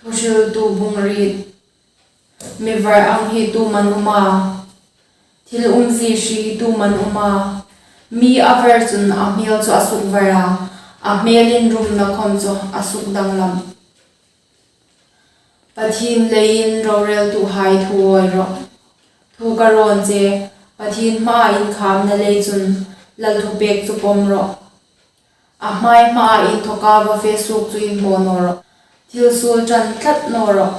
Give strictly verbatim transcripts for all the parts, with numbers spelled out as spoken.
Thuhriltu bung riet. Mi var ang hi tu am an um a? Thil umzie hri tu am an um a? Mi a var chun a hmel chu a sukvar a, a hmel inrumna khom chu a sukdanglam. Pathien leiin roreltuhai thu awi rawh. Thu ka rawn che, Pathien hmaa inkhamna lei chun lal thupek chu pawm rawh. A hmai hmaa inthawka va fe suok chu inhmaw naw rawh. Thil suol ṭan tlat naw rawh.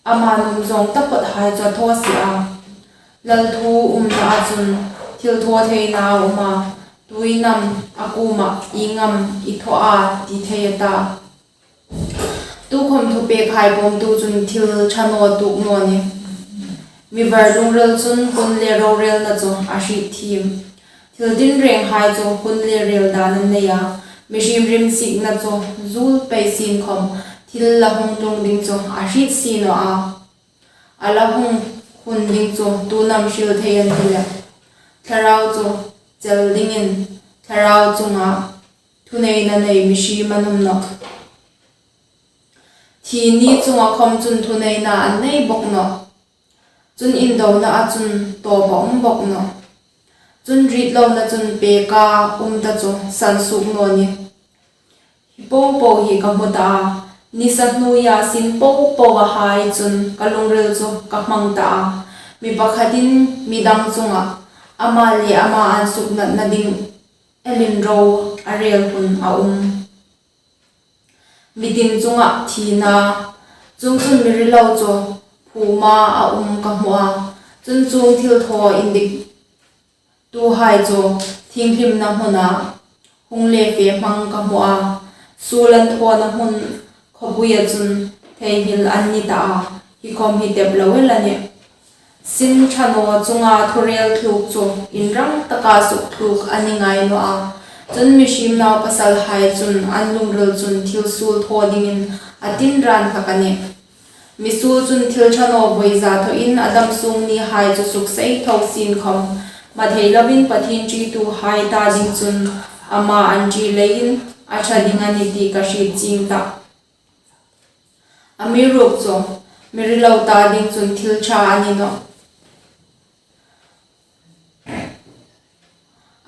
Ama nuom zawng taphawthai chu a thaw si a. Lal thu umna a chun thil thaw theina a um a, tuin am a kuoma ieng am i thaw a ti thei a ta. Tukhom thupekhai pawmtu chun thil ṭha naw tuok naw nih. Mi var lungril chun hun le rorelna chu a hriet thiem. Thil tinrenghai chu hun le rel dan an nei a, mihriem rimsikna chu zuol pei sien khom, thil la hung tlung ding chu a hriet si naw a. A la hung hun ding chu tuin am hril thei an ti leh? Thlarau chu chel dingin thlarau chunga thuneina nei mihriem an um nawh. Thi ni chunga khom chun thuneina an nei bawk nawh. Chun indona a chun tawp a um bawk nawh. Chun ritlona chun peka um ta chu san suok naw nih. Hi popo hi ka hmu ta a, nisa hnuoia sin popo a hai chun ka lungril chu ka hmang ta a. Mi pakhatin mi dang chunga ama le ama an suknatna ding elin ro a rel hun a um. Mi tin chunga thina, chuongchun mi rilo chu phuma a um ka hmu a, chun chuong thil thaw indik tuhai chu thienghlimna hmuna hung le fe hmang ka hmu a, suol an thawna hmun khawpuia chun theinghil an ni ta a, hi khom hi tep lo el a nih. Sin ṭha naw chunga thurel thluk chu inrang taka suk thluk a ni ngai naw a. Chun mihriem naupasalhai chun an lungril chun thil suol thaw dingin a tinran hlak a nih. Misuol chun thil ṭha naw vawi za thawin a dam sung nihai chu suksei tho sien khom, hmathei lovin Pathien ṭituhai ta ding chun ama an ṭi leiin a ṭha ding a nih ti ka hriet chieng tah. Amiruokchu mi rilo ta ding chun thil ṭha a ni nawh.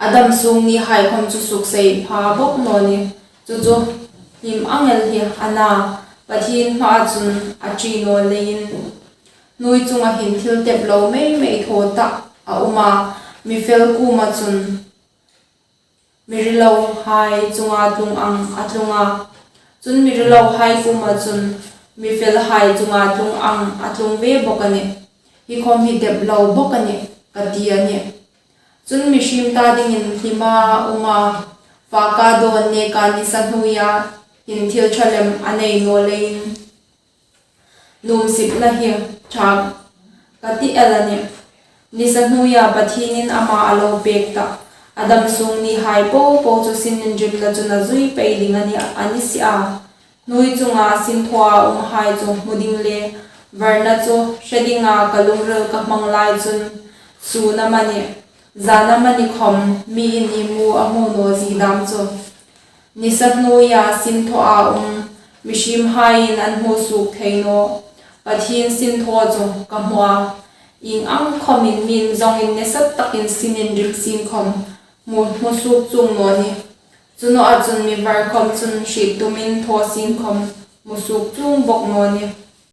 A dam sung nihai khom chu suksei pha bawk naw nih. Chu chu hlim ang el hi a na, Pathien hmaa chun a ṭi naw leiin. Hnuoi chunga hin thil tep lo mei mei thaw tah a um a, mi fel kuoma chun mi rilohai chunga tlung ang a tlung a. Chun mi rilohai kuoma chun mi felhai chunga tlung ang a tlung ve bawk a nih. Hi khom hi tep lo bawk a nih, ka ti a nih. Chun mihriem ta dingin hlima um a, faka dawn neka nisa hnuoia hin thil ṭha lem a nei naw leiin nuomsipna hi ṭha ka ti el a nih. Nisa hnuoia Pathienin ama a lo pek tah, a dam sung nihai popo chu sin inrimna chun a zui pei ding a ni, a ni si a. Hnuoi chunga sin thaw a umhai chu hmu ding le varna chu hre dinga ka lungril ka hmang lai chun, sun amanih, zan amanih khom miin ieng am a hmu naw zie dam chu. Nisa hnuoia sin thaw a um mihriemhaiin an hmu suok thei naw Pathien sin thaw chu ka hmu a. Ieng ang khomin miin zongin nasa takin sin inrim sien khom hmu, hmu suok chuong naw nih. Chu naw a chun mi var khom chun hriet tumin thaw sien khom hmu suok chuong bawk naw nih.